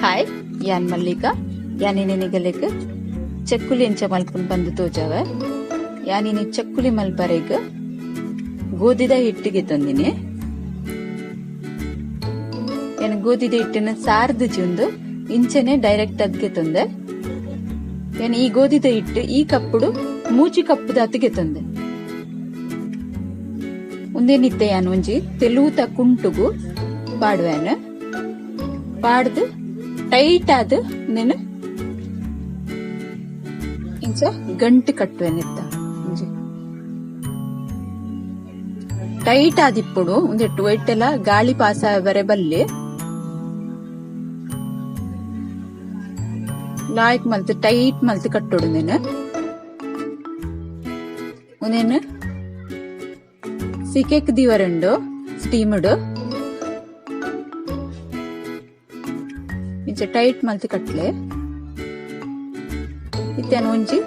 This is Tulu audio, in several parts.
ಹಾಯ್, ಯಾನ್ ಮಲ್ಲಿಕಾ. ಯಾನಿನಿ ನಿಗಲೆಗ್ ಚಕ್ಕುಲಿ ಎಂಚ ಮಲ್ಪುನ್ ಪಂದ್ ತೋಜಾವೆ. ಯಾನಿನಿ ಚಕ್ಕುಲಿ ಮಲ್ಪರೆಗ್ ಗೋಧಿದ ಹಿಟ್ಟಿಗೆ ತಂದಿನಿ. ಯಾನ್ ಗೋಧಿದ ಹಿಟ್ಟಿನ ಸಾರ್ದು ಉಂದು ಇಂಚನೆ ಡೈರೆಕ್ಟ್ ಅದ್ಗೆ ತಂದೆ. ಯಾನ್ ಈ ಗೋಧಿದ ಹಿಟ್ಟು ಈ ಕಪ್ಪುಡು ಮೂಜಿ ಕಪ್ಪುದ ಅತ್ತಿಗೆ ತಂದೆ. ಉಂದೇನಿತ್ತೆ ಯಾನ್ ಒಂಜಿ ತೆಲೂತ ಕುಂಟುಗು ಪಾಡುವೆನ್. ಪಾಡ್ದು ಟೈಟ್ ಆದ್ ಉಂದೆನ್ ಇಂಚ ಗಂಟು ಕಟ್ಟುವೆನ್ ಇತ್ತ. ಒಂಜಿ ಟೈಟ್ ಆದಿಪ್ಪೊಡು ಉಂದೆಟ್ ಒಯ್ಟೆಲ ಗಾಳಿ ಪಾಸ್ ಆವರೆ ಬಲ್ಲಿ. ಲಾಯ್ಕ್ ಮಲ್ತ್ ಟೈಟ್ ಮಲ್ತ್ ಕಟ್ಟೊಡು ಉಂದೆನ್. ಉಂದೆನ್ ಸಿಕೆಕ್ ದೀವರುಂಡು ಸ್ಟೀಮ್ಡ್. ಇಂಚ ಟೈಟ್ ಮಲ್ತ್ ಕಟ್ಲೆ. ಇತ್ತೆ ಒಂಜಿ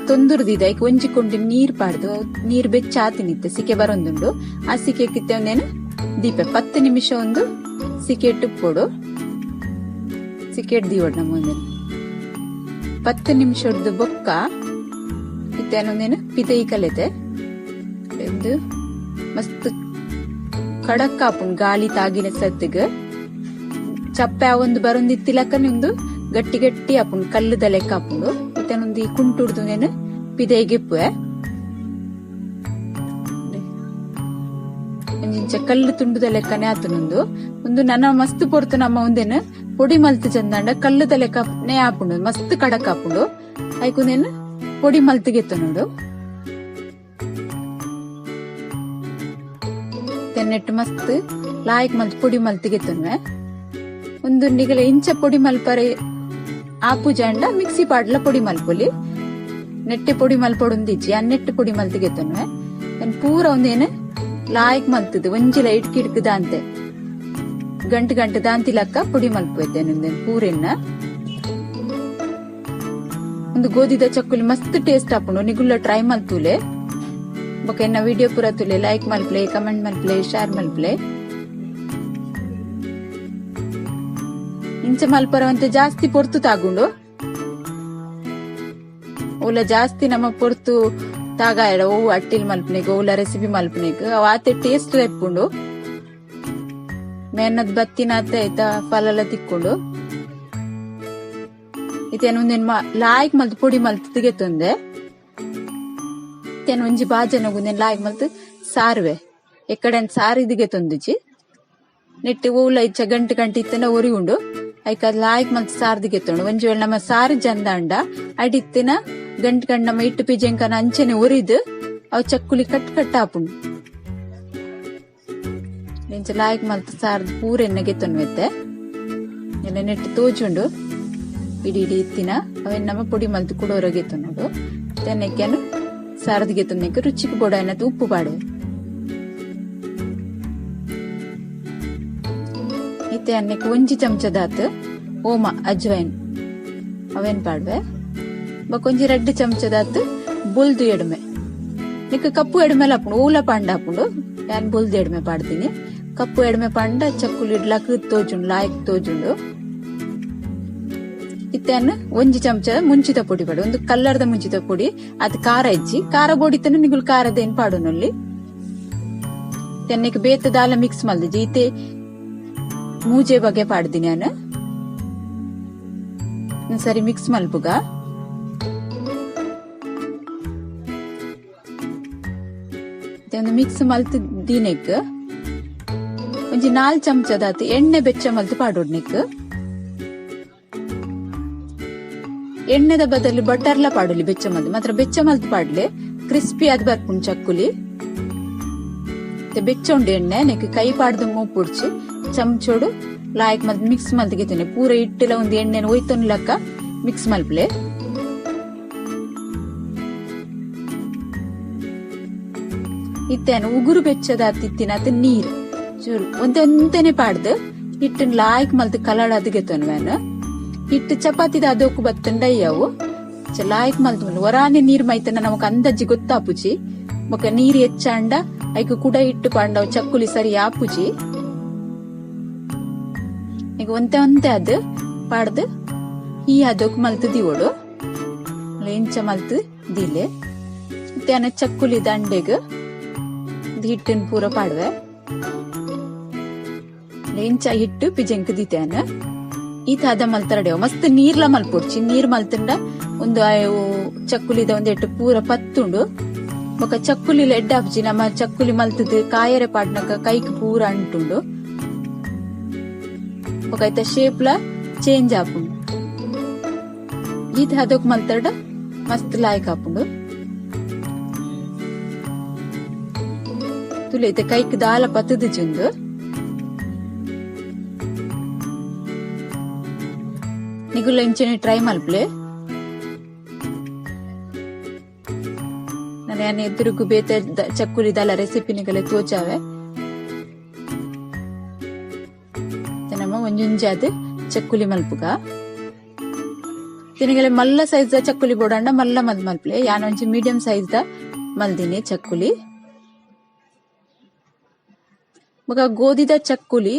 ತೊಂದುರ್ದಿದ ಐಕ್ ಒಂಜಿ ಕೊಂಡಿ ನೀರ್ ಪಾಡ್ದು ನೀರ್ ಬೆಚ್ಚ ಆತಿನಿತ್ತೆ ಸಿಕೆ ಬರೊಂದುಂಡು. ಆ ಸಿಕೆಕ್ ಇತ್ತೆ ಒಂದೇನು ದೀಪ 10 ನಿಮಿಷ ಒಂದು ಸಿಕೆಟ್ ಉಪ್ಪೊಡು. ಸಿಕೆಟ್ ದೀವೊಡು ನಮ್ಮ ಒಂದೇನು 10 ನಿಮಿಷದ್ದು ಬೊಕ್ಕ ಇತ್ತೆ ಒಂದೇನು ಪಿದೈ ಕಲೆತೆ. ಒಂದು ಮಸ್ತ್ ಕಡಕ್ ಆಪುಂಡು ಗಾಳಿ ತಾಗಿನ ಸತ್ತಿಗ್. ಚಪ್ಪೆ ಒಂದು ಬರೊಂದಿತ್ತಿಲಕ್ಕನೆ ಒಂದು ಗಟ್ಟಿ ಗಟ್ಟಿ ಆಪುಂಡು, ಕಲ್ಲುದ ಲೆಕ್ಕ ಆಪುಂಡು. ಇತ್ತೆ ಒಂದು ಈ ಕುಂಟುಡ್ದು ನೇನು ಪಿದೈಗೆ ಇಪ್ಪುವೆ. ಒಂಜಿಂಚ ಕಲ್ಲು ತುಂಡುದ ಲೆಕ್ಕನೆ ಆತುನುಂದು. ಒಂದು ನನ ಮಸ್ತ್ ಪೊರ್ತು ನಮ್ಮ ಒಂದೇನು ಪೊಡಿ ಮಲ್ತ್ ಚಂದಾಂಡ ಕಲ್ಲುದ ಲೆಕ್ಕನೆ ಆಪುಂಡು, ಮಸ್ತ್ ಕಡಕ್ ಆಪುಂಡು. ಐಕುಂದೇನು ಪೊಡಿ ಮಲ್ತ್ಗೆತ್ತು ನೋಡು. ತೆನ್ನೆಟ್ಟು ಮಸ್ತ್ ಲಾಯ್ಕ್ ಮಲ್ತ್ ಪೊಡಿ ಮಲ್ತ್ಗೆತ್ತುನ್ವೆ. ಒಂದು ನಿಗಲ ಇಂಚ ಪೊಡಿ ಮಲ್ಪರೆ ಆಪುಜಾಂಡ ಮಿಕ್ಸಿ ಪಾಡ್ಲ ಪೊಡಿ ಮಲ್ಪೊಲಿ. ನೆಟ್ಟೆ ಪೊಡಿ ಮಲ್ಪೊಡುಂದಿಜ್ಜಿ, ಅನ್ನೆಟ್ಟು ಪೊಡಿ ಮಲ್ತ್ಗೆತ್ತುನ್ವೆ. ಪೂರ ಒಂದೇನು ಲಾಯ್ಕ್ ಮಲ್ತದು ಒಂಜಿಲ ಇಡ್ಕಿ ಇಡ್ಕು ದಾಂತೆ ಗಂಟು ಗಂಟು ದಾಂತಿಲಕ್ಕ ಪೊಡಿ ಮಲ್ಪುವೆತ್ತೇನೆ ಪೂರೆನ್ನ. ಒಂದು ಗೋಧಿದ ಚಕ್ಕುಲಿ ಮಸ್ತ್ ಟೇಸ್ಟ್ ಆಪುಂಡು, ನಿಗುಲ್ಲ ಟ್ರೈ ಮಲ್ತುಲೆ. ಬೊಕ ಎನ್ನ ವಿಡಿಯೋ ಪೂರ ತುಲೆ ಲೈಕ್ ಮಲ್ಪ್ಲೆ, ಕಮೆಂಟ್ ಮಲ್ಪ್ಲೆ, ಶೇರ್ ಮಲ್ಪ್ಲೆ. ಇಂಚ ಮಲ್ಪರವಂತೆ ಜಾಸ್ತಿ ಪೊರ್ತು ತಾಗುಂಡು. ಓಲ ಜಾಸ್ತಿ ನಮ್ಮ ಪೊರ್ತು ತಾಗಾಯಡ ಓ ಅಟ್ಟಿಲ್ ಮಲ್ಪನೆಗ್ ಓಲ ರೆಸಿಪಿ ಮಲ್ಪನೆಗ್ ಅವು ಆತೆ ಟೇಸ್ಟ್ ಎಪ್ಪುಂಡು. ಮೇನದ್ ಬತ್ತಿನಾತೆ ಆಯ್ತಾ ಫಲಲ ತಿಕ್ಕೊಂಡು. ಇತ್ತೇನು ಒಂದೇನು ಲಾಯ್ಕ್ ಮಲ್ತ್ ಪೊಡಿ ಮಲ್ತ್ ತಿಗೆತ್ತೊಂದೆ. ಇತ್ತೇನು ಒಂಜಿ ಬಾಜನಗ್ ಒಂದೇನು ಲಾಯ್ಕ್ ಮಲ್ತ್ ಸಾರುವೆ. ಎಕ್ಕಡೆನ್ ಸಾರು ಇದಿಗೆ ತೊಂದುಜಿ. ನೆಟ್ಟಿ ಓಲ ಇಚ್ಚ ಗಂಟು ಗಂಟು ಇತ್ತನ ಒರಿ ಉಂಡು. ಐಕ ಲಾಯ್ಕ್ ಮಲ್ತ್ ಸಾರು ದಿಗೆತ್ತೊಂಡು. ಒಂಜಿ ವೇಳೆ ನಮ್ಮ ಸಾರು ಜಂದಾಂಡ ಅಡಿತ್ತಿನ ಗಂಟು ಗಂಟು ನಮ್ಮ ಇಟ್ಟು ಪಿಜಂಕನ ಅಂಚನೆ ಒರಿದು ಅವು ಚಕ್ಕುಲಿ ಕಟ್ ಕಟ್ ಆಪುಂಡು. ಇಂಚ ಲಾಯ್ಕ್ ಮಲ್ತ್ ಸಾರ್ದು ಪೂರ ಎಣ್ಣೆಗೆ ತೊನ್ವೆತ್ತೆ. ಎಲ್ಲ ನೆಟ್ಟು ತೋಜುಂಡು ಇಡೀ ಇಡೀ ಇತ್ತಿನ ಅವೆನ್ ನಮ್ಮ ಪೊಡಿ ಮಲ್ತ್ ಕುಡೋರಗೆ ತೊನ್ನೋಡು. ತೆನ್ನೆಕ್ಕೆನು ಸಾರದಿಗೆ ತೊನ್ನೆಕ್ ರುಚಿಗೆ ಬೋಡ ಎನ್ನದು ಉಪ್ಪು ಪಾಡು. ಇತ್ತೆ ಅನ್ನಕ್ಕೆ ಒಂಜಿ ಚಮಚದಾತ್ ಓಮ ಅಜ್ವೈನ್ ಅವೇನ್ ಪಾಡ್ವೆ. ಬೊಕ ಒಂಜಿ 2 ಚಮಚದಾತ್ ಬೊಲ್ದು ಎಡ್ಮೆ. ನಿಕ್ ಕಪ್ಪು ಎಡ್ಮೆಲ ಆಪುಂಡು, ಓಲ ಪಾಂಡ ಆಪುಂಡು. ಯಾನ್ ಬೊಲ್ದು ಎಡ್ಮೆ ಪಾಡ್ತೀನಿ. ಕಪ್ಪು ಎಡ್ಮೆ ಪಾಂಡ ಚಕ್ಕುಲಿ ಇಡ್ಲಕ್ ತೋಜುಂಡು, ಲಾಯ್ಕ್ ತೋಜುಂಡು. ಇತ್ತೆ ಅನ್ನ ಒಂಜಿ ಚಮಚ ಮುಂಚಿತ ಪೊಡಿ ಪಾಡು, ಒಂದು ಕಲ್ಲರ್ದ ಮುಂಚಿತ ಪೊಡಿ. ಅದು ಖಾರ ಇಜ್ಜಿ, ಖಾರ ಬೋಡಿತನ ನಿಗುಲ್ ಖಾರದೇನ್ ಪಾಡುನಲ್ಲಿ. ತೆನ್ನೆಕ್ ಬೇತ ದಾಲ ಮಿಕ್ಸ್ ಮಲ್ದಿಜಿ. ಇತ್ತೆ ಮೂಜೆ ಬಗೆ ಪಾಡ್ದಿನಿ ನಾನು. ಸರಿ ಮಿಕ್ಸ್ ಮಲ್ಪುಗ. ಒಂದು ಮಿಕ್ಸ್ ಮಲ್ತ್ ದೀನೆಕ್ ಒಂಜಿ 4 ಚಮಚದಾತ್ ಎಣ್ಣೆ ಬೆಚ್ಚ ಮಲ್ತ್ ಪಾಡೋಡ್ನೆಕ್. ಎಣ್ಣೆದ ಬದಲು ಬಟರ್ಲ ಪಾಡೊಲಿ ಬೆಚ್ಚ ಮಲ್ತ್, ಮಾತ್ರ ಬೆಚ್ಚ ಮಲ್ತ್ ಪಾಡ್ಲೆ ಕ್ರಿಸ್ಪಿ ಆದ್ ಬರ್ಪುಂಡು ಚಕ್ಕುಲಿ. ಬೆಚ್ಚ ಉಂಡು ಎಣ್ಣೆ ನೆಕ್ ಕೈ ಪಾಡ್ದು ಮೂಪುಡ್ಚಿ ಚಮಚೋಡು ಲಾಯ್ಕ್ ಮಲ್ತ್ ಮಿಕ್ಸ್ ಮಲ್ತ್ ಗೆತ್ತುನೆ. ಪೂರ ಇಟ್ಟುಲ ಒಂದು ಎಣ್ಣೆನ ಒಯ್ತೊನ್ ಲಕ್ಕ ಮಿಕ್ಸ್ ಮಲ್ಪಲೆ. ಇತ್ತೇನು ಉಗುರು ಬೆಚ್ಚದ ತಿತ್ತಿನಾತ್ ನೀರ್ ಚೂರು ಒಂತೆ ಪಾಡ್ದು ಹಿಟ್ಟನ್ ಲಾಯ್ಕ್ ಮಲ್ತ್ ಕಲಡಾದ್ ಗೆತ್ತೊನ್ವೇನ್. ಹಿಟ್ಟು ಚಪಾತಿದ ಅದೋಕು ಬತ್ತಂಡ ಅಯ್ಯವು ಲಾಯ್ಕ್ ಮಲ್ತ್ ಒರಾನೆ ನೀರ್ ಮೈತನ ನಮಕ್ ಅಂದಾಜಿ ಗೊತ್ತಾಪುಜಿ. ಬೊಕ ನೀರ್ ಹೆಚ್ಚಾಂಡ ಐಕ್ ಕುಡ ಹಿಟ್ಟು ಪಾಂಡವು ಚಕ್ಕುಲಿ ಸರಿ ಆಪುಜಿ. ಈಗ ಒಂತೆ ಒಂತೆ ಅದು ಪಾಡ್ದು ಈ ಅದಕ್ಕೆ ಮಲ್ತು ದಿವೋಡು ಇಂಚ ಮಲ್ತು ದಿಲೆ ಇತ್ತೆ ಚಕ್ಕುಲಿ ದಂಡೆಗ್ ಹಿಟ್ಟನ್ ಪೂರ ಪಾಡುವೆ ಇಂಚ ಹಿಟ್ಟು ಪಿಜಂಕ್ ದಿತೇನ ಈ ತಾದ ಮಲ್ತರಡೆ ಮಸ್ತ್ ನೀರ್ಲ ಮಲ್ಪೊಡ್ಚಿ ನೀರ್ ಮಲ್ತಂಡ ಒಂದು ಚಕ್ಕುಲಿದ ಒಂದ್ ಎಟ್ಟು ಪೂರ ಪತ್ತುಂಡು ಬೊಕ ಚಕ್ಕುಲಿ ಎಡ್ಡಾಪ್ಜಿ ನಮ್ಮ ಚಕ್ಕುಲಿ ಮಲ್ತದ ಕಾಯರೆ ಪಾಡ್ನಕ ಕೈಕ್ ಪೂರ ಅಂಟುಂಡು ಬೊಕ ಐತ ಶೇಪ್ಲ ಚೇಂಜ್ ಆಪುಂಡು ಈತ ಹದಕ್ ಮಲ್ತರಡ ಮಸ್ತ್ ಲಾಯ್ಕ್ ಆಪುಂಡು ತುಲೆ ಐತ ಕೈಕ್ ದಾಲ ಪತ್ತದ ಜುಂದು ನಿಗುಲ್ಲ ಇಂಚನೆ ಟ್ರೈ ಮಲ್ಪಲೆ ನಾನು ಎದುರುಗು ಬೇತೆ ಚಕ್ಕುಲಿ ದಾಲ ರೆಸಿಪಿ ನಿಗಲೆ ತೋಚಾವೆ ನಮ್ಮ ಒಂಜೊಂಜಾದ್ ಚಕ್ಕುಲಿ ಮಲ್ಪುಗ ತಿನಗಲೆ ಮಲ್ಲ ಸೈಜ್ the ಚಕ್ಕುಲಿ ಬೋಡಂಡ ಮಲ್ಲ ಮಲ್ ಮಲ್ಪಲೆ ಯಾನ ಒಂಜಿ ಮೀಡಿಯಂ ಸೈಜ್ the ಮಲ್ದಿನಿ ಚಕ್ಕುಲಿ ಬೊಕ ಗೋಧಿದ ಚಕ್ಕುಲಿ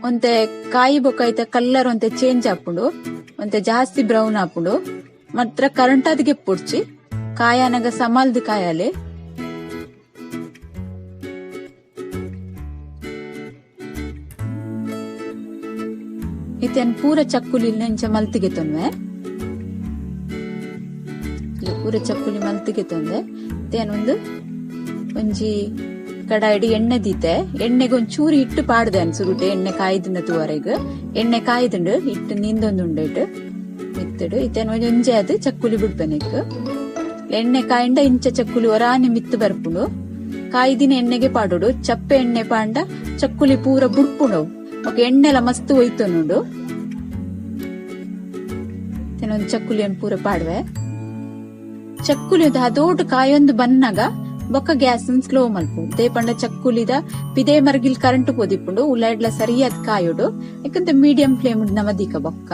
ಒಂತೆ ಕಾಯಿ ಬೊಕ ಐತ ಕಲ್ಲರ್ ಒಂತೆ ಚೇಂಜ್ ಆಪುಂಡು ಒಂತೆ ಜಾಸ್ತಿ ಬ್ರೌನ್ ಆಪುಂಡು ಮಾತ್ರ ಕರಂಟ್ ಅದಿಗೆ ಪುಡ್ಚಿ ಕಾಯನಗ ಸಮಾಲ್ದ್ ಕಾಯಾಲೆ ಇತ್ತೆ ಪೂರ ಚಕ್ಕುಲಿ ಇಂಚ ಮಲ್ತಿಗೆ ತೊಂವೆ ಪೂರ ಚಕ್ಕುಲಿ ಮಲ್ತಿಗೆ ತೊಂದೆ ಒಂದು ಒಂಜಿ ಕಡಾಯಿಡ್ ಎಣ್ಣೆ ದೀತೆ ಎಣ್ಣೆಗೆ ಒಂಚೂರು ಹಿಟ್ಟು ಪಾಡ್ದೆ ಅನ್ಸುರುಟೆ ಎಣ್ಣೆ ಕಾಯ್ದಿನ ತುವರೆಗ್ ಎಣ್ಣೆ ಕಾಯ್ದುಂಡು ಹಿಟ್ಟು ನಿಂದೊಂದು ಇಟ್ಟು ಮಿತ್ತಡು ಇತ್ತೆ ಒಂಜಿ ಅದು ಚಕ್ಕುಲಿ ಬಿಡ್ಪೆನೆಕ್ ಎಣ್ಣೆ ಕಾಯಿಂಡ ಇಂಚ ಚಕ್ಕುಲಿ ಒರಾನೆ ಮಿತ್ತು ಬರ್ಪುಂಡು ಕಾಯ್ದಿನ ಎಣ್ಣೆಗೆ ಪಾಡೋಡು ಚಪ್ಪೆ ಎಣ್ಣೆ ಪಾಂಡ ಚಕ್ಕುಲಿ ಪೂರ ಬುಡ್ಪುಂಡು ఒక ಎಣ್ಣೆಲ ಮಸ್ತ್ ಒಯ್ತೊನುಂಡು ಒಂದು ಚಕ್ಕುಲಿಯನ್ನು ಪೂರ ಪಾಡುವೆ ಚಕ್ಕುಲಿ ಅದೋಟು ಕಾಯೊಂದು ಬನ್ನಾಗ ಬೊಕ್ಕ ಗ್ಯಾಸ್ ಸ್ಲೋ ಮಲ್ಪು ದೇಪಂಡ ಚಕ್ಕುಲಿದ ಪಿದೆ ಮರ್ಗಿಲ್ ಕರೆಂಟ್ ಪೋದಿಪ್ಪುಂಡು ಉಳ್ಳಾಡ್ಲ ಸರಿಯಾದ ಕಾಯೋಡು ಯಾಕಂದ್ರೆ ಮೀಡಿಯಂ ಫ್ಲೇಮ್ ನಮ ದೀಕ ಬೊಕ್ಕ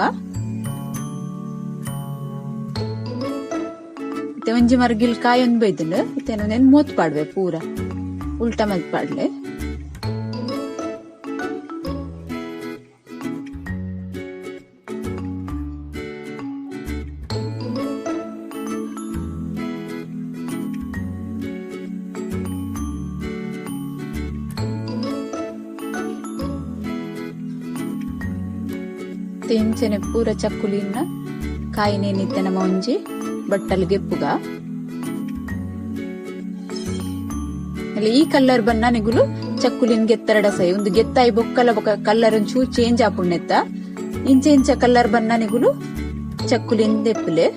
ಒಂಜಿ ಮರ್ಗಿಲ್ ಕಾಯೊಂದು ಬೈದುಂಡು ಇತ್ತೆ ಮೂತ್ ಪಾಡ್ವೆ ಪೂರ ಉಲ್ಟಾ ಮಲ್ತ್ ಪಾಡ್ಲೆ ಇಂಚನೆ ಪೂರ ಚಕ್ಕುಲಿನ ಕಾಯಿನೇನಿತ್ತೆ ನಮ್ಮ ಒಂಜಿ ಬಟ್ಟಲ್ಗೆ ಗೆಪ್ಪುಗ ಈ ಕಲ್ಲರ್ ಬನ್ನ ನಿಗುಲು ಚಕ್ಕುಲಿನ್ ಗೆತ್ತರಡ ಸೈ ಒಂದು ಗೆತ್ತಾಯಿ ಬೊಕ್ಕಲ ಬೊಕ್ಕ ಕಲ್ಲರ್ ಒಂಚೂರು ಚೇಂಜ್ ಆಪುಂಡೆತ್ತ ಇಂಚೆ ಇಂಚ ಕಲ್ಲರ್ ಬನ್ನ ನಿಗುಲು ಚಕ್ಕುಲಿನ್ ದೆಪ್ಪುಲೆ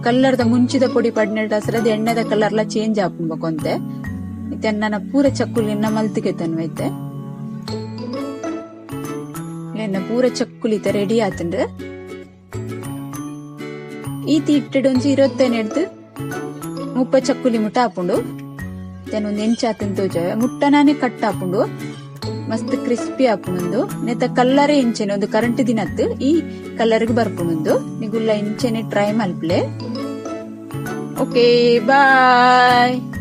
ಕಲ್ಲರ್ದ ಮುಂಚಿದ ಪೊಡಿ ಪಡ್ನೆಟ ಸರದ ಎಣ್ಣೆದ ಕಲರ್ಲ ಚೇಂಜ್ ಆಪುಂಬಕೊಂತೆ ಇತ್ತೆ ನನ್ನ ಪೂರ ಚಕ್ಕುಲಿನ ಮಲ್ತಿಗೆ ತನ್ವೈತೆ ಎನ್ನ ಪೂರ ಚಕ್ಕುಲಿತ ರೆಡಿ ಆತಂಡು ಈತಿ ಇಟ್ಟಡು ಒಂಜಿ 25 30 ಚಕ್ಕುಲಿ ಮುಟ್ಟ ಆಪುಂಡು ಒಂದು ಎಂಚಾತನ್ ತೋಜಾವೆ ಮುಟ್ಟನಾನೆ ಕಟ್ ಆಪುಂಡು ಮಸ್ತ್ ಕ್ರಿಸ್ಪಿ ಆಪುಂಡು ನೆತ್ತ ಕಲ್ಲರೇ ಇಂಚೆನೆ ಒಂದು ಕರೆಂಟ್ ದಿನತ್ತು ಈ ಕಲರ್ಗೆ ಬರ್ಪುಂಡು ನಿಗುಲ್ಲ ಇಂಚೆನೆ ಟ್ರೈ ಮಲ್ಪಲೆ. Okay, bye.